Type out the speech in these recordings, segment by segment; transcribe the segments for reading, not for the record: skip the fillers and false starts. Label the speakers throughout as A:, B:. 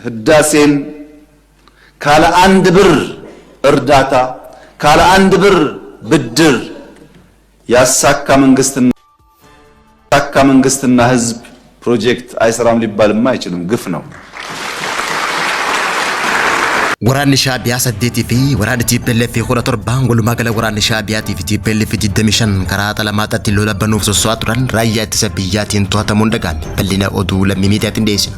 A: ህዳሴን ካለ አንድ ብር እርዳታ ካለ አንድ ብር ብድር ያሳካ መንግስትና ያሳካ መንግስትና ህዝብ ፕሮጀክት አይሰራም ሊባልማ አይችልም። ግፍ ነው።
B: Waraanni Shaabiyaa 8 fi waraanni TPLF 17, walumaa gala waraanni Shaabiyaatii fi TPLF 25 karaa Xalamaataatti lola banuuf sosso'aa turan raayyaa ittisa biyyaatiin to'atamuun dhaga'ame. Bal'ina oduu Lammii Miidiyaatiin dhiyeessina.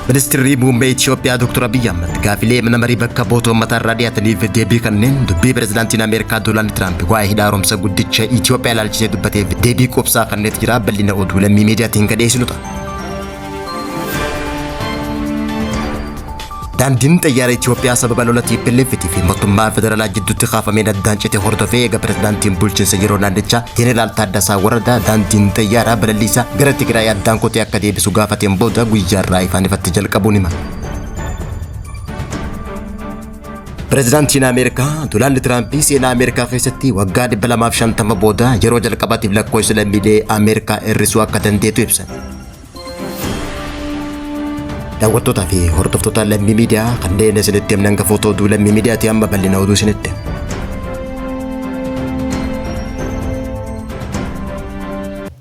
B: Ministeerri Muummee Itoophiyaa Dr. Abiyyi Ahmad gaafilee mana marii bakka bu'oota uummataa irraa dhiyaataniif deebii kanneen dubbii pirezidaantiin Ameerikaa Doonaald Tiraamp waa'ee hidha haaromsa guddicha Itoophiyaa ilaalchisee dubbateef deebii quubsaa kenneet jira. Bal'ina oduu Lammii Miidiyaatiin kan dhiyeessinu ta'a. Daandiin xayyaara Itoophiyaa sababa lola TPLF fi mootummaa federaalaa jidduutti kaafameen addaan cite hordofee eega pirezidaantiin bulchiinsa yeroo naannichaa Jeneraal Taaddasaa Warradaa daandiin xayyaaraa balalliisaa gara Tigraay addaan kutee akka deebisu gaafateen booda guyyaa irraa ifaan ifatti jalqabuun hima. Pirezidaantiin Ameerikaa Doonaald Tiraamp seenaa Ameerikaa keessatti waggaa 250 booda yeroo jalqabaatiif lakkoofsa lammiilee Ameerikaa hir'isuu akka danda'etu ibsan. Daawwattootaa fi hordoftoota Lammii Miidiyaa, kanneen isinitti himnan hangafoota oduu Lammii Miidiyaati. Amma bal'ina oduu isinitti.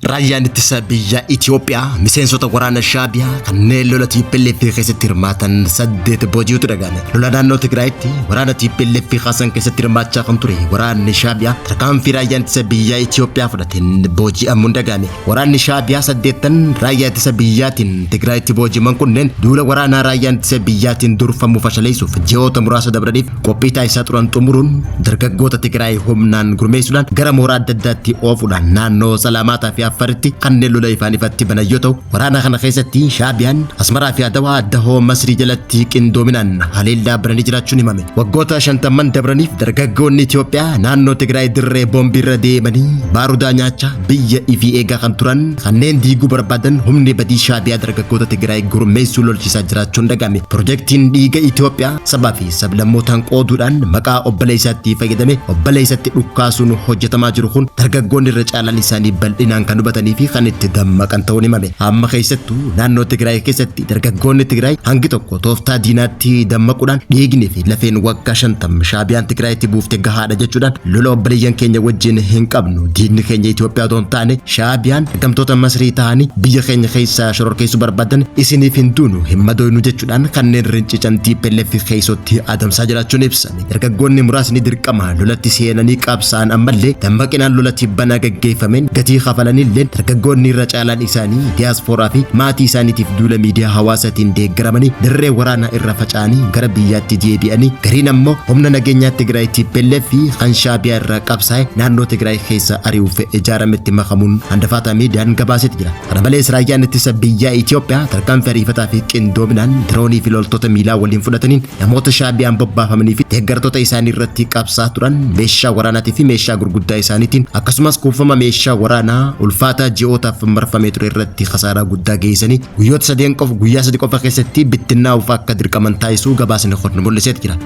B: Raayyaan ittisa biyya Itoophiyaa miseensota waraana Shaabiyaa kanneen lola TPLF keessatti hirmaatan 8 booji'utu dhaga'ame. Lola naannoo Tigraayitti waraana TPLF kaasan keessatti hirmaachaa kan ture waraanni Shaabiyaa tarkaanfii raayyaan ittisa biyya Itoophiyaa fudhateen booji'amuun dhaga'ame. Waraanni Shaabiyaa 8 raayyaa ittisa biyyaatiin Tigraayitti booji'aman kunneen duula waraanaa raayyaan ittisa biyyaatiin durfamu fashaleessuuf ji'oota muraasa dabraniif qophii taasisaa turan xumuruun, dargaggoota Tigraay humnaan gurmeessuudhaan gara mooraa adda addaatti oofuudhaan naannoo Salaamaataa fi Affaritti kanneen lola ifaan ifatti banan yoo ta'u, waraana kana keessatti Shaabiyaan Asmaraa fi Adawaa dahoo Masrii jalatti qindoominaan haleellaa bananii jiraachuun himame. Waggoota 50n dabraniif dargaggoonni Itoophiyaa naannoo Tigraay dirree boombiirra deemanii baarudaa nyaachaa biyya ifii eegaa kan turan kanneen diiguu barbaadan humni badii Shaabiyaa dargaggoota Tigraay gurmeessuu lolchisaa jiraachuun dhaga'ame. Pirojektiin dhiiga Itoophiyaa sabaa fi sablammootaan qooduudhaan maqaa obboleessaatti fayyadame obboleessatti dhukkaasuun hojjetamaa jiru kun dargaggoonni irra caalaan isaanii bal'inaan kan hubatanii fi kan itti dammaqan ta'uun himame. Amma keessattuu naannoo Tigraay keessatti dargaggoonni Tigraay hangi tokko tooftaa diinaatti dammaquudhaan, dhiigni fi lafeen waggaa 50 Shaabiyaan Tigraayitti buufte gahaadha jechuudhaan, lola obboleeyyan keenya wajjin hin qabnu, diinni keenya Itoophiyaa otoo hin taane Shaabiyaan ergamtoota Masrii ta'anii biyya keenya keessaa shororkeessuu barbaadan, isiniif hin duunu, hin madooynu jechuudhaan kanneen rincican TPLF keessatti adamsaa jiraachuun ibsame. Dargaggoonni muraasni dirqama lolatti seenanii qabsa'an ammallee dammaqinaan lola tibbanaa gaggeeffameen gatii kafalanillee, dargaggoonni irra caalaan isaanii diyaaspooraa fi maatii isaaniitiif duula miidiyaa hawaasaatiin deeggaramanii dirree waraanaa irra faca'anii gara biyyaatti deebi'anii, gariin ammoo humna nageenyaa Tigraay TPLF fi kan Shaabiyaa irraa qabsaa'e naannoo Tigraay keessa ari'uuf ijaarametti makamuun handafaataa miidiyaan gabaaseeti jira. Kana malees raayyaan ittisa biyyaa Itoophiyaa tarkaanfii ariifataa fi qindoominaan diroonii fi loltoota miilaa waliin fudhataniin namoota Shaabiyaan bobbaafamanii fi deeggartoota isaanii irratti qabsaa turan meeshaa waraanaatii fi meeshaa gurguddaa isaaniitiin, akkasumas kuufama meeshaa waraanaa ulfaataa ji'ootaaf marfamee ture irratti kasaaraa guddaa geessanii guyyoota sadeen qofa, guyyaa 3 qofa keessatti bittinnaa'uuf akka dirqaman taasisuu gabaasni kun mul'iseeti jira.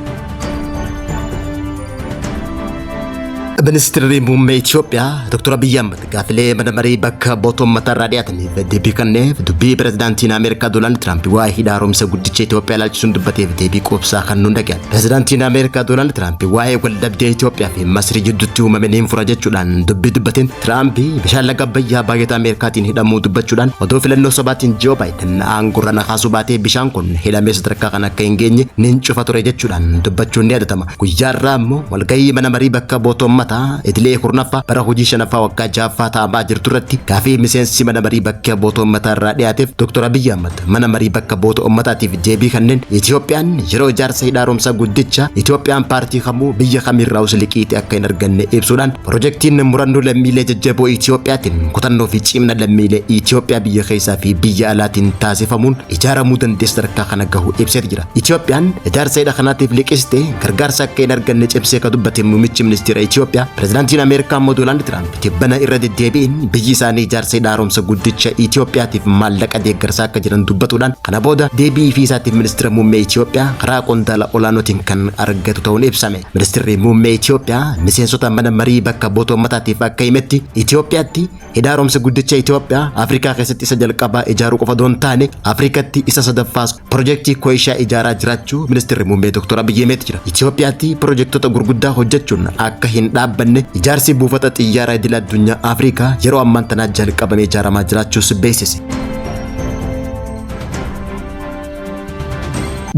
B: Ministeerri Muummee Itoophiyaa Dr. Abiyyi Ahmad gaafilee mana marii bakka bu'oota uummataa irraa dhiyaataniif deebii kenneef dubbii pirezidaantiin Ameerikaa Doonaald Tiraamp waa'ee hidha haaromsa guddicha Itoophiyaa ilaalchisuun dubbateef deebii quubsaa kennuun dhaga'ame. Pirezidaantiin Ameerikaa Doonaald Tiraamp waa'ee waldhabdee Itoophiyaa fi Masrii jidduutti uumame niin fura jechuudhaan dubbii dubbateen, Tiraamp bishaan laga Abbayyaa baay'ata Ameerikaatiin hidhamuu dubbachuudhaan, odoo filannoo sobaatiin Joo Baayiden aangorra na kaasuu baatee bishaan kun hidhamee sadarkaa kan akka hin geenye nin cufa ture jechuudhaan dubbachuun ni yaadatama. Guyyaa irraa immoo walgahii mana marii bakka bu'oota uummataa idilee 10ffaa bara hojii 5ffaa waggaa 6ffaa taa'amaa jirtu irratti gaafii miseensi mana marii bakka bu'oota uummataa irraa dhiyaateef Dr. Abiyyi Ahmad mana marii bakka bu'oota uummataatiif deebii kanneen Itoophiyaan yeroo ijaarsa hidha haaromsa guddicha Itoophiyaan paartii kamuu biyya kamirraa'us liqiitii akka hin arganne ibsuudhaan, pirojektiin murannoo lammiilee jajjaboo Itoophiyaatiin kutannoo fi cimina lammiilee Itoophiyaa biyya keessaa fi biyya alaatiin taasifamuun ijaaramuu dandeessu sadarkaa kana gahu ibseeti jira. Itoophiyaan ijaarsa hidha kanaatiif liqiste gargaarsa akka hin arganne cimsee ka dubbate muummichi ministeera Itoophiyaa Miidiyaa. Pireezidaantiin Ameerikaa immoo Doonaald Tiraamp tibbana irra deddeebiin biyyi isaanii ijaarsa hidha haaromsa guddicha Itoophiyaatiif maallaqa deeggarsaa akka jiran dubbatuudhaan kana booda deebii ifii isaatiif ministira muummee Itoophiyaa karaa qondaala olaanootiin kan argatu ta'uun ibsame. Ministirri muummee Itoophiyaa miseensota mana marii bakka bu'oota uummataatiif akka himetti Itoophiyaatti Hidha Haaromsa Guddicha Itoophiyaa Afrikaa keessatti isa jalqabaa ijaaruu qofa osoo hin taane Afrikatti isa sadaffaas pirojektii Koyishaa ijaaraa jiraachuu Ministirri Muummee Dr. Abiyyi himeeti jira. Itoophiyaatti pirojektoota gurguddaa hojjechuun akka hin dhaabbanne ijaarsi buufata xiyyaaraa idil addunyaa Afrikaa yeroo ammaan tanaa jalqabamee ijaaramaa jiraachuus beeksise.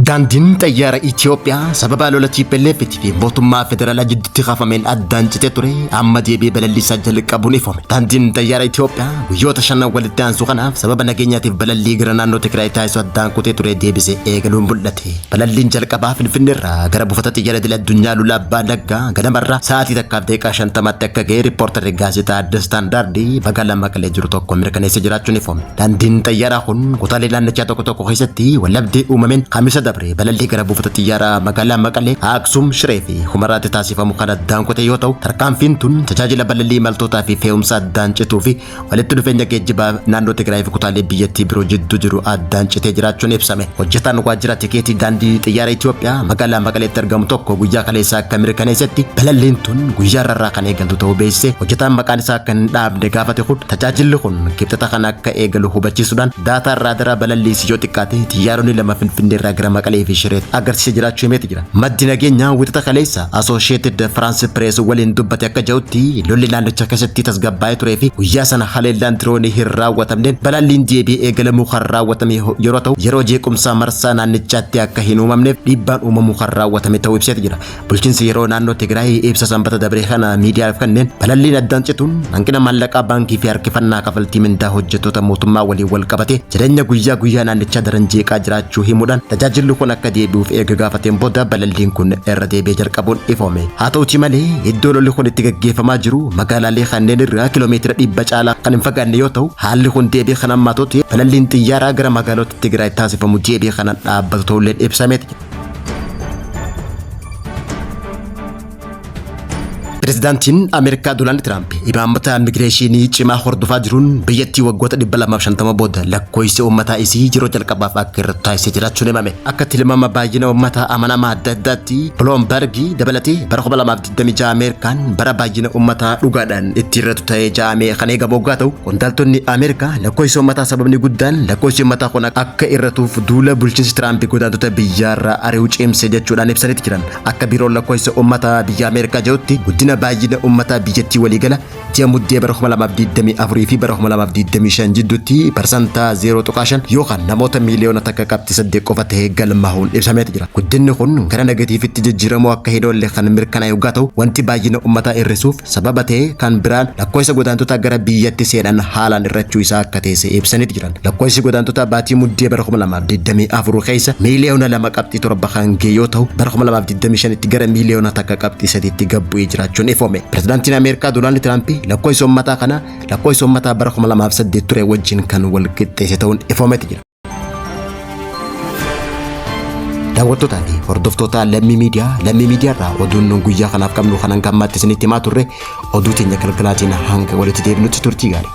B: Daandiin xayyaara Itoophiyaa sababa lola TPLF fi mootummaa federaalaa jidduutti kaafameen addaan citee ture amma deebi'ee balalliisaa jalqabuun ifoome. Daandiin xayyaara Itoophiyaa guyyoota shanan walitti aansu kanaaf sababa nageenyaatiif balallii gara naannoo Tigraay taasisu addaan kutee ture deebisee eegaluun mul'ate. Balalliin jalqabaa Finfinneerraa gara buufata xiyyaara idil addunyaa Lula Abbaa Naggaa ganamarraa sa'aatii 1:50tti akka ga'e riippoortarri gaazexaa Addis Standard magaalaa Maqalee jiru tokko mirkaneessee jiraachuun ifoome. Daandiin xayyaaraa kun kutaalee naannichaa tokko tokko keessatti waldhabdee uumameen Kamisa dabre balallii gara buufata xiyyaaraa magaalaa Maqalee, Aksum, Shiree fi Humaraatti taasifamu kan addaan kute yoo ta'u, tarkaanfiin tun tajaajila balallii imaltootaa fi fe'umsa addaan cituu fi walitti dhufeenya geejjibaa naannoo Tigraay fi kutaalee biyyattii biroo jidduu jiru addaan citee jiraachuun ibsame. Hojjetaan waajjira tikeetii daandii xiyyaara Itoophiyaa magaalaa Maqaleetti argamu tokko guyyaa kaleessaa akka mirkaneessetti balalliin tun guyyaa har'arraa kan eegaltu ta'uu beeksise. Hojjetaan maqaan isaa akka hin dhaabne gaafate kun tajaajilli kun Kibxata kana akka eegalu hubachiisuudhaan daataan raadaraa balalliisi yoo xiqqaate xiyyaaronni lama Finfinneerraa gara Maqalee fi Shireetti agarsiise jiraachuu himeeti jira. Maddi nageenyaa Wixata kaleessa Associated France Press waliin dubbate akka jedhutti lolli naannicha keessatti tasgabbaa'ee turee fi guyyaa sana haleellaan diroonii hin raawwatamneen balalliin deebi'ee eegalamuu kan raawwatame yeroo ta'u yeroo jeequmsaa marsaa naannichaatti akka hin uumamneef dhiibbaan uumamuu kan raawwatame ta'uu ibseeti jira. Bulchiinsi yeroo naannoo Tigraay ibsa Sanbata dabre kana miidiyaaf kenneen balalliin addaan cituun hanqina maallaqaa baankii fi harkifannaa kafaltii mindaa hojjettoota mootummaa waliin wal qabatee jireenya guyyaa guyyaa naannichaa daran jeeqaa jiraachuu himuudhaan tajaajilli kun akka deebi'uuf erga gaafateen booda balalliin kun irra deebi'ee jalqabuun ifoome. Haa ta'utii malee iddoo lolli kun itti gaggeeffamaa jiru magaalaalee kanneen irraa kiloomeetira 100 caalaa kan hin fagaanne yoo ta'u haalli kun deebi'ee kan hammaatutti balalliin xiyyaaraa gara magaalota Tigraay taasifamu deebi'ee kan dhaabbatu ta'ulleen ibsameeti. Pirezidaantiin Ameerikaa Doonaald Tiraamp imaammata immigireeshinii cimaa hordofaa jiruun biyyattii waggoota 250 booda lakkoofsi uummataa isii yeroo jalqabaaf akka irratti taasisee jiraachuun himame. Akka tilmaama baay'ina uummataa amanamaa adda addaatti Bloomberg dabalatee bara 2026 Ameerikaan bara baay'ina uummataa dhugaadhaan itti irratti ta'ee ja'amee kan eegamu waggaa ta'u Qondaaltonni Ameerikaa lakkoofsi uummataa sababni guddaan lakkoofsi uummataa kun akka irratuuf duula bulchiinsi Tiraamp godaantota biyyaarraa ari'uu cimse jechuudhaan ibsaniiti jiran. Akka biiroon lakkoofsa uummataa biyya Ameerikaa jedhutti guddina baay'ina uummataa biyyattii waliigala ji'a Muddee bara 2024 fi bara 2025 jidduutti parsantaa 0.5 yookaan namoota miiliyoona 1.8 qofa ta'ee galmaahuun ibsameeti jira. Guddinni kun gara negatiivitti jijjiiramuu akka hin oolle kan mirkanaa'e yoggaa ta'u wanti baay'ina uummataa hir'isuuf sababa ta'e kan biraan lakkoofsa godaantota gara biyyatti seenan haalaan hir'achuu isaa akka ta'e ibsaniiti jiran. Lakkoofsi godaantota baatii Muddee bara 2024 keessa miiliyoona 2.7 kan ga'e yoo ta'u bara 2025tti gara miiliyoona 1.3tti gad bu'ee jiraachuun ifoome. Pirezidaantiin Ameerikaa Doonaald Tiraamp lakkoofsa uummataa kana lakkoofsa uummataa bara 2008 ture wajjin kan wal qixxeesse ta'uun ifoomeeti jira. Daawwattootaa fi hordoftoota Lammii Miidiyaa, Lammii Miidiyaa irraa oduun nuun guyyaa kanaaf qabnu kan hanga ammaatti isinitti himaa turre oduu teenya galgalaatiin hanga walitti deebinutti turtii gaarii.